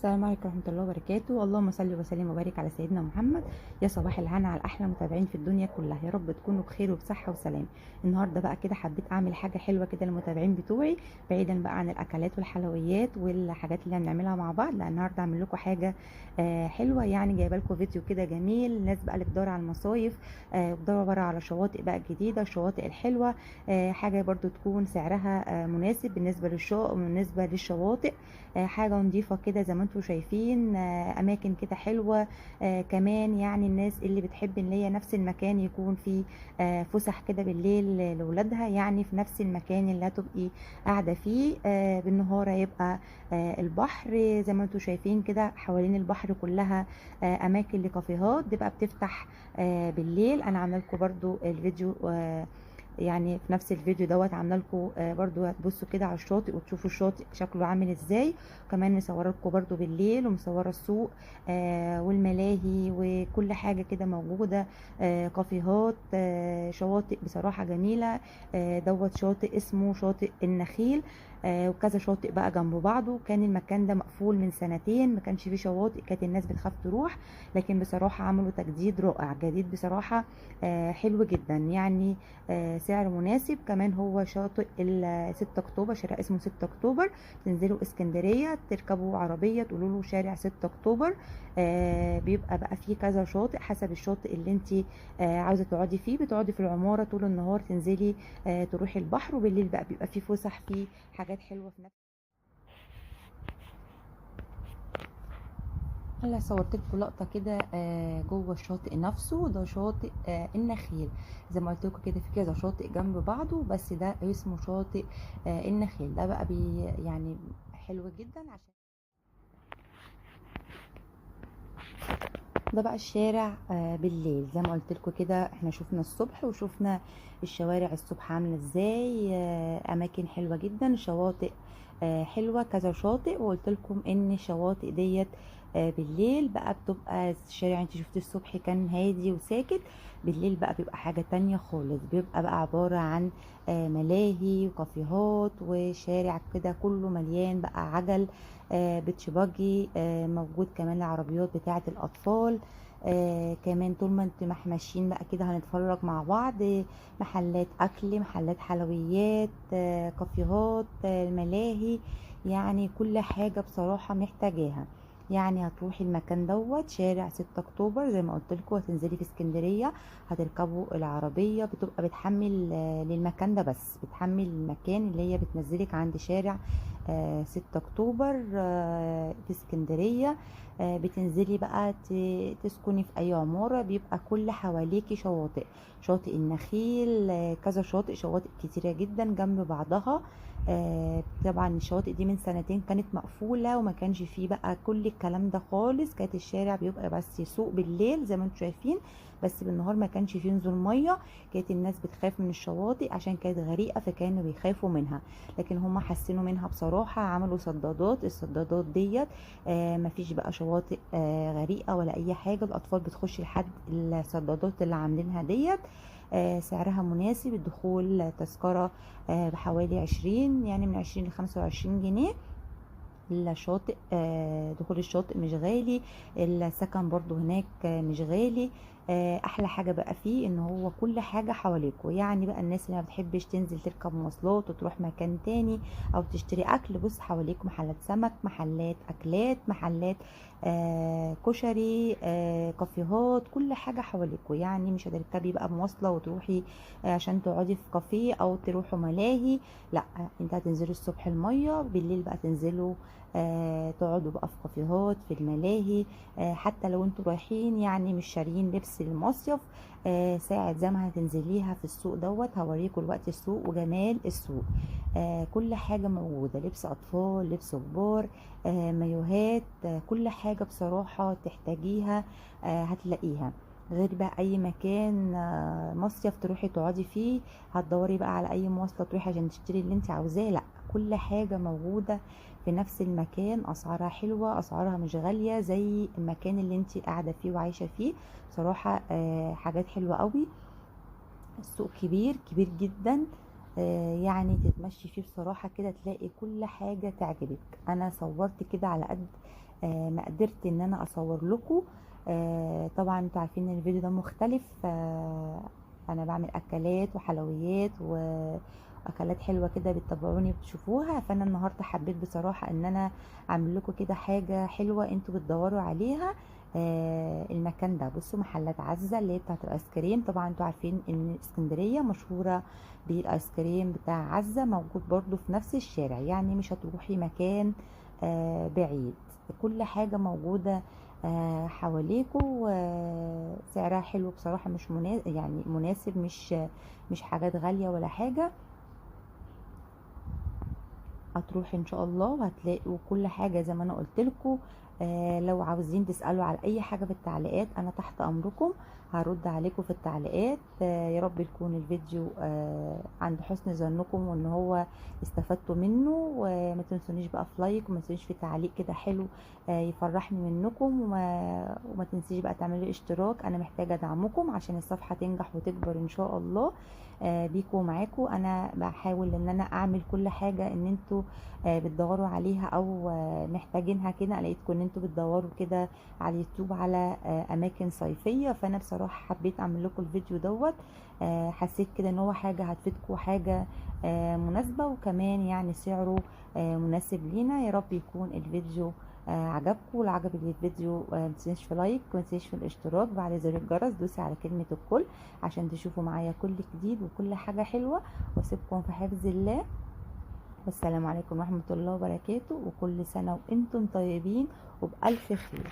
السلام عليكم ورحمة الله وبركاته. اللهم صل وسلم وبارك على سيدنا محمد. يا صباح الهنا على أحلى متابعين في الدنيا كلها، يا رب تكونوا بخير وبصحة وسلام. النهاردة بقى كده حبيت أعمل حاجة حلوة كده للمتابعين بتوعي، بعيدا بقى عن الأكلات والحلويات والحاجات اللي هنعملها مع بعض. لا النهاردة أعمل لكم حاجة حلوة، يعني جايبة لكم فيديو كده جميل. الناس بقى اللي بتدور على المصايف، بتدور بقى على شواطئ بقى جديدة، الشواطئ الحلوة، حاجة برضو تكون سعرها مناسب بالنسبة للشقق وبالنسبة للشواطئ، حاجة نظيفة كده زي ما انتم شايفين، اماكن كده حلوة. كمان يعني الناس اللي بتحب ان هي نفس المكان يكون فيه فسح كده بالليل لولادها، يعني في نفس المكان اللي هتبقي قاعدة فيه. بالنهار هيبقى البحر زي ما انتم شايفين كده، حوالين البحر كلها اماكن لكافيهات بتبقى بتفتح بالليل. انا عامله لكم برضو الفيديو، يعني في نفس الفيديو دوت عامله لكم برضو هتبصوا كده على الشاطئ وتشوفوا الشاطئ شكله عامل ازاي. كمان مصوره لكم برضو بالليل، ومصوره السوق والملاهي وكل حاجة كده موجودة، كافيهات، شواطئ بصراحة جميلة. دوت شاطئ اسمه شاطئ النخيل، وكذا شاطئ بقى جنب بعضه. كان المكان ده مقفول من سنتين، ما كانش فيه شواطئ، كانت الناس بتخاف تروح، لكن بصراحة عملوا تجديد رائع، جديد بصراحة حلو جدا، يعني سعر مناسب. كمان هو شاطئ 6 اكتوبر، شارع اسمه 6 اكتوبر. تنزلوا اسكندرية تركبوا عربية تقولوا له شارع 6 اكتوبر، بيبقى بقى فيه كذا شاطئ حسب الشاطئ اللي انت عاوزه تقعدي فيه. بتقعدي في العمارة طول النهار، تنزلي تروحي البحر، وبالليل بقى بيبقى فيه فسح، فيه حاجات حلوة في نفس. هلا صورت لكم لقطة كده جوه الشاطئ نفسه. ده شاطئ النخيل، زي ما قلت لكم كده في كذا شاطئ جنب بعضه، بس ده اسمه شاطئ النخيل. ده بقى يعني حلو جدا. عشان ده بقى الشارع بالليل زي ما قلت لكم كده، احنا شفنا الصبح وشفنا الشوارع الصبح عامله ازاي، اماكن حلوة جدا، شواطئ حلوة كذا شاطئ. وقلت لكم ان الشواطئ ديت بالليل بقى بتبقى الشارع، انت شفتيه الصبح كان هادي وساكت، بالليل بقى بيبقى حاجة تانية خالص، بيبقى بقى عبارة عن ملاهي وكافيهات وشارع كده كله مليان بقى عجل، بيتش باجي، موجود كمان العربيات بتاعة الأطفال. كمان طول ما انتم ماشيين بقى كده هنتفرج مع بعض، محلات أكل، محلات حلويات، كافيهات، الملاهي، يعني كل حاجة بصراحة محتاجاها. يعني هتروحي المكان دوت شارع 6 اكتوبر زي ما قلت لكم، هتنزلي في اسكندرية هتركبوا العربية، بتبقى بتحمل للمكان ده بس، بتحمل المكان اللي هي بتنزلك عند شارع 6 اكتوبر في اسكندرية. بتنزلي بقى تسكني في اي عمارة، بيبقى كل حواليكي شواطئ، شاطئ النخيل، كذا شاطئ، شواطئ كتيرة جدا جنب بعضها. طبعا الشواطئ دي من سنتين كانت مقفولة وما كانش فيه بقى كل الكلام ده خالص، كانت الشارع بيبقى بس سوق بالليل زي ما انتم شايفين، بس بالنهار ما كانش فيه نزول مية. كانت الناس بتخاف من الشواطئ عشان كانت غريقة، فكانوا بيخافوا منها، لكن هم حسنوا منها بصراحة، عملوا صدادات. الصدادات ديت ما فيش بقى شواطئ غريقة ولا اي حاجة، الاطفال بتخش لحد الصدادات اللي عاملينها ديت. سعرها مناسب، الدخول تذكرة بحوالي 20، يعني من 20 لخمسة وعشرين جنيه. الشاطئ، دخول الشاطئ مش غالي، السكن برضو هناك مش غالي. احلى حاجة بقى فيه ان هو كل حاجة حواليكوا، يعني بقى الناس اللي ما بتحبش تنزل تركب مواصلات وتروح مكان تاني او تشتري اكل، بص حواليكوا محلات سمك، محلات اكلات، محلات كشري، كافيهات، كل حاجة حواليكوا. يعني مش هتركبي بقى مواصلة وتروحي عشان تقعدي في كافيه او تروحوا ملاهي، لا انت هتنزلوا الصبح المية، بالليل بقى تنزلوا تقعدوا بقى في كافيهات، في الملاهي. حتى لو انتوا رايحين يعني مش شاريين لبس المصيف، ساعة زي ما هتنزليها في السوق دوت، هوريكم الوقت السوق وجمال السوق. كل حاجة موجودة، لبس أطفال، لبس كبار، مايوهات، كل حاجة بصراحة تحتاجيها، هتلاقيها. غير بقى أي مكان مصيف تروحي تقعدي فيه هتدوري بقى على أي مواصلة تروحي عشان تشتري اللي انت عاوزاه، لا كل حاجة موجودة في نفس المكان، أسعارها حلوة، أسعارها مش غالية زي المكان اللي انت قاعدة فيه وعايشة فيه. بصراحة حاجات حلوة قوي. السوق كبير كبير جدا، يعني تتمشي فيه بصراحة كده تلاقي كل حاجة تعجبك. انا صورت كده على قد ما قدرت ان انا اصور لكم. طبعا انتوا عارفين ان الفيديو ده مختلف، انا بعمل اكلات وحلويات واكلات حلوة كده بتتابعوني وبتشوفوها، فانا النهارده حبيت بصراحة ان انا اعمل لكم كده حاجة حلوة انتوا بتدوروا عليها. المكان ده بصوا محلات عزه اللي هي بتاعه الايس كريم. طبعا انتوا عارفين ان اسكندرية مشهورة بالايس كريم بتاع عزه، موجود برضو في نفس الشارع، يعني مش هتروحي مكان بعيد، كل حاجة موجودة حواليكوا، وسعرها حلو بصراحة، مش يعني مناسب، مش حاجات غالية ولا حاجة. هتروحي ان شاء الله وهتلاقوا كل حاجة زي ما انا قلت لكم. لو عاوزين تسألوا على اي حاجة في التعليقات انا تحت امركم، هرد عليكم في التعليقات. يا رب يكون الفيديو عند حسن ظنكم وان هو استفدتوا منه، وما تنسونيش بقى في لايك، وما تنسونيش في تعليق كده حلو يفرحني منكم، وما تنسيش بقى تعملوا اشتراك، انا محتاجة دعمكم عشان الصفحة تنجح وتكبر ان شاء الله. بيكم ومعاكم. انا بحاول ان انا اعمل كل حاجة ان انتوا بتدوروا عليها او محتاجينها كده. لقيتكم ان انتوا بتدوروا كده على اليوتيوب على اماكن صيفية، فانا بصراحة حبيت اعمل لكم الفيديو دوت. حسيت كده ان هو حاجة هتفيدكم، حاجة مناسبة، وكمان سعره مناسب لينا. يا رب يكون الفيديو عجبكم، ولو عجبك الفيديو ما تنسيش في لايك، وما تنسيش في الاشتراك، بعد زر الجرس دوسي على كلمة الكل عشان تشوفوا معايا كل جديد وكل حاجة حلوة. واسيبكم في حفظ الله، والسلام عليكم ورحمة الله وبركاته، وكل سنة وانتم طيبين وبألف خير.